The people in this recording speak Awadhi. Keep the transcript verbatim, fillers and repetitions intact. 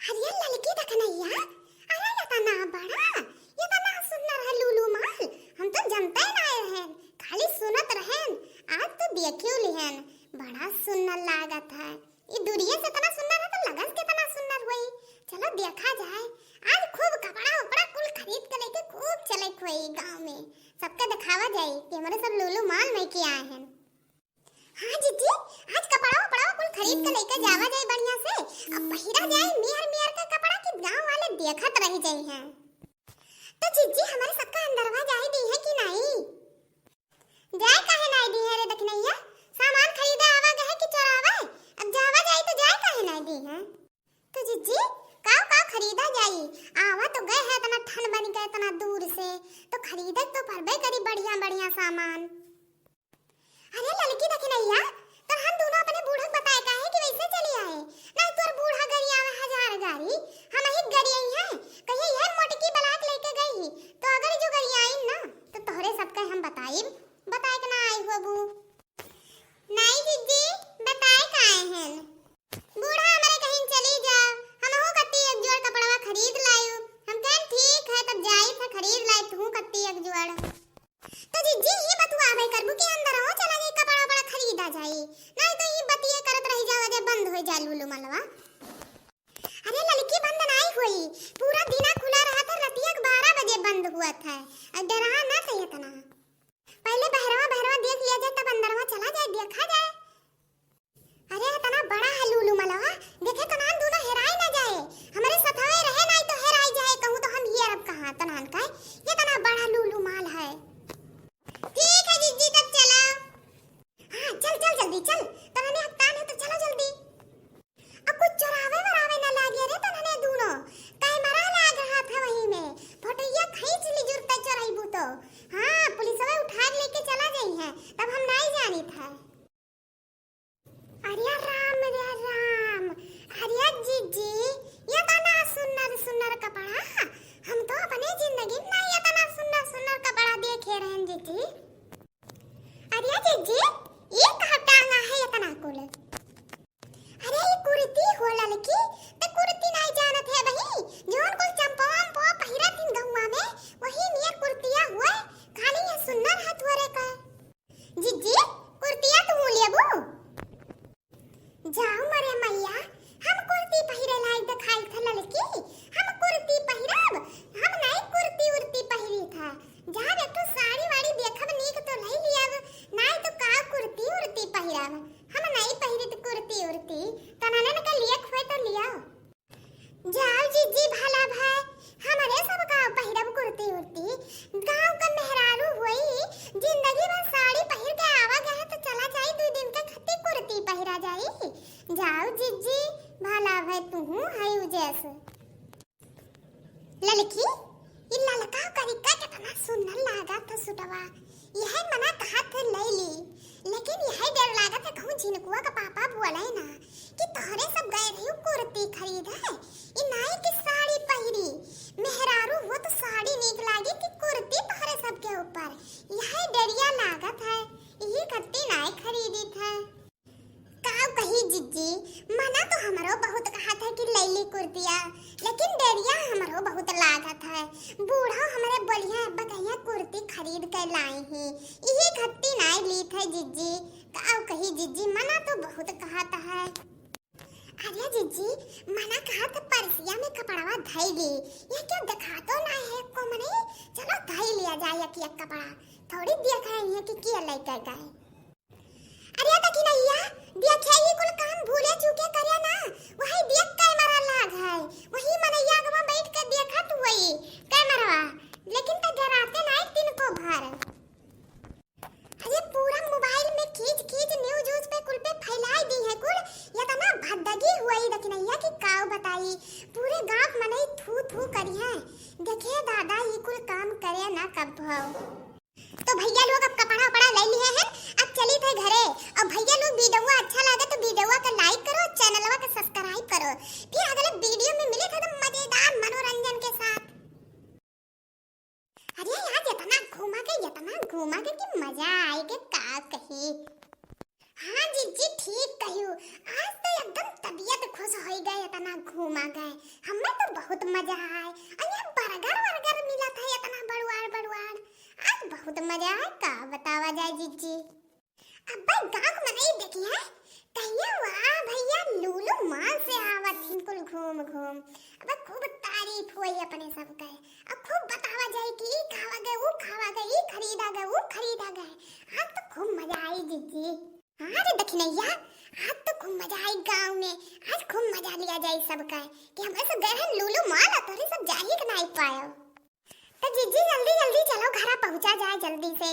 अरे ललकी दखिनैया, अरे एतना बड़ा, एतना सुन्नर है लूलू माल, हम तो जनते नाय रहेन, खाली सुनत रहेन, आज तो देखियो लिहेन, बड़ा सुन्नर लागत है। ई दूरिये से एतना सुन्नर है तो लगस केतना सुन्नर होई। चलो देखा जाए, आज खूब कपड़ा उपड़ा कुल खरीद के लेके खूब चले होई गाँव में, सबके देखावा जाई कि हमरे सब लूलू माल में के आए हैं। हाँ जिज्जी, आज कपड़ा उपड़ा कुल खरीद के लेके जावा जाए बढ़िया से, अब पहिरा जाए मियर मियर के कपड़ा कि गाँव वाले देखत रह जाई हैं। तो जिज्जी हमरे सबका अंदरवा जाए दी है कि नाई? जाए काहे नाई दी है रे दखिनैया? सामान खरीदे आवा गए कि चोरावे? अब जावा जाए तो जाए काहे नाई दी है? तो जिज्जी, काव काव खरीदा जाई? आवा तो गए है एतना ठन बन के एतना दूर से, तो खरीदे तो परबे करी बढ़िया बढ़िया सामान। अरे ललकी दखिनैया, तो हम दोनों अपने बूढ़ा के बताए काहे कि वैसे चली आए? नहीं तोर बूढ़ा गरियावे हजार गारी, हम ही गरियाई हैं। कहिए यह मोटकी बलाक लेके गई ही, तो अगर जो गरियाई ना, तो तोहरे सबके हम बताइब, बताए के ना आई होबू। नहीं जिज्जी, बताए का आए हैं। बूढ़ा हमरे कहीं चली जाओ, हमहू कत्ती एक जोड़ कपड़वा खरीद लायू। हम कहें ठीक है, तब जाई था खरीद लाई, तू कत्ती एक जोड़। तो जिज्जी, ई बतुआ आवे करबू कि अंदर हो चला जाई, कपड़ा उपड़ा खरीदा जाई, नहीं तो ई बतिये करत रह जाओ, जे बंद हो जाए लूलू मलवा। अरे ललकी, बंद नाई होई, पूरा दिना खुला रहा था, रतिया के बारह बजे बंद हुआ था। अब डरा ना था इतना, पहले बहरवा बहरवा देख लिया जाए, तब अंदरवा चला जाए, देखा जाए। अरे एतना बड़ा है लूलू मलवा, देखे तो नान दोनों हेराई ना जाए, हमरे सथवे रहे नाई तो हेराई जाए, कहूँ तो हम ये अरब कहाँ तो नान का है, एतना बड़ा लूलू माल है। ठीक है जिज्जी, तब चलो। हाँ चल चल जल्दी चल, तो हमें हफ्ता में तो चलो जल्दी। अब कुछ चोरावे वरावे ना लागे रे तो हमें दोनों, कैमरा लाग रहा था वही में, फोटोया खींच ली जुरता चोराई बूतो। हाँ पुलिसवा उठा के लेके चला गई है, तब हम नाई जानी था। अरे राम रे राम, अरे जिज्जी, एतना सुन्नर सुन्नर कपड़ा, हम तो अपने जिंदगी में ना एतना सुन्नर सुन्नर कपड़ा देखे रहन जिज्जी। अरे जिज्जी, ई का टांगा है एतना कुल? अरे ई कुर्ती हो ललकी, त कुर्ती नाई जानत है बही, जौन कुल चंपवा उम्पवा पहिरत हिन गौवा में, वही नियर कुर्तिया हुए, खाली ये सुन्नर है तोरे का। जिज्जी, कुर्तिया तू लेबू? जाओ मरे मैया, हम कुर्ती पहिरे लायक देखाई था ललकी, हम कुर्ती पहिरब, हम नहीं कुर्ती उर्ती पहिरी था। जाब एक ठो साड़ी वाड़ी देखब नीक तो लई लियब, नाई तो का कुर्ती उर्ती पहिरब, हम नहीं पहिरित कुर्ती उर्ती, तननन के लिए खोए तो लिया। जाओ जिज्जी, भला भाई, हमरे सब गाँव पहिरब कुर्ती उर्ती। गाँव का मेहरारू होई, जिंदगी भर साड़ी पहिर के आवा गया तो चला जाई, दुई दिन के खत्ती कुर्ती पहिरा जाई। जाओ जिज्जी, भला भाई, तुहू है उजेस। ललकी, ई ललका करिका केतना सुन्नर लागत ह सुटवा। यह मना कहत ह लई ली, लेकिन यह डर लागत ह कहूँ झिनकुआ का पापा बोले ना कि तोहरे सब गए रही कुर्ती खरीद है, ई नाई की साड़ी पहिरी। मेहरारू हो तो साड़ी नीक लागी कि कुर्ती तोहरे सब के ऊपर। यह डरिया लागत है, यही खत्ती नाई खरीदी था। काव कही जिज्जी, मना तो हमरो बहुत कहत है कि लैली कुर्तिया, लेकिन डेरिया हमरो बहुत लागत है। बूढ़ो हमरे बोलिया बकैया कुर्ती खरीद के लाई ही, इही खत्ती नाई लीत है जिज्जी। काव कही जिज्जी, मना तो बहुत कहत है। अरे जिज्जी, मना कहत परसिया में कपड़वा धई ली, ये क्यों दिखातो ना है को मने? चलो धई लिया जाए एक, एक कपड़ा, थोड़ी देख रही है कि किया लेके गए। अरे दखिनैया, देखे ई कुल काम भूले चूके करे ना, वही देख कैमरा लाग है, वही मनैया अगवा बैठ के देखत हुई कैमरवा, लेकिन त डराते नाई तिनको भर। अरे पूरा मोबाइल में खींच खींच न्यूज व्यूज पे कुल पे फैलाई दी है कुल, एतना भद्दगी हुई दखिनैया कि काव बताई, पूरे गांव मनई थू थू करी है। देखे दादा ई कुल काम करे ना कब भव। तो भैया लोग अब कपड़ा उपड़ा ले लिए हैं, अब चली थे घरे। और भैया लोग वीडियो अच्छा लगे तो वीडियो का लाइक करो, चैनलवा का सब्सक्राइब करो। फिर अगले वीडियो में मिले थे तो मजेदार मनोरंजन के साथ। अरे आज इतना घूमा के, इतना घूमा के कि मजा आए के का कही। हाँ जिज्जी ठीक कहियो, आज तो एकदम तबीयत खुश हो गए, इतना घूम घूमा गए। हमें तो बहुत मजा आए। और यहाँ बर्गर वर्गर मिला था इतना बड़ुआर बड़ुआर। आज बहुत मजा आए, का बतावा जाए जिज्जी। अब भाई गाँव में नहीं देखी है, कहिया वाह भैया लूलू मॉल से आवत हिन कुल घूम घूम। अब खूब तारीफ हुई अपने सबके, अब खूब बतावा जाए कि ई खावा गए, ऊ खावा गए, ई खरीदा गए, ऊ खरीदा गए। आज तो खूब मजा आई जिज्जी। हाँ रे दखिनैया, आज तो खूब मजा आई गाँव में, आज खूब मजा लिया जाए सबका कि हम सब गए हैं लूलू मॉल और तोरे सब जाही के नहीं पायो। तो जिज्जी जल्दी जल्दी चलो घरा पहुँचा जाए जल्दी से।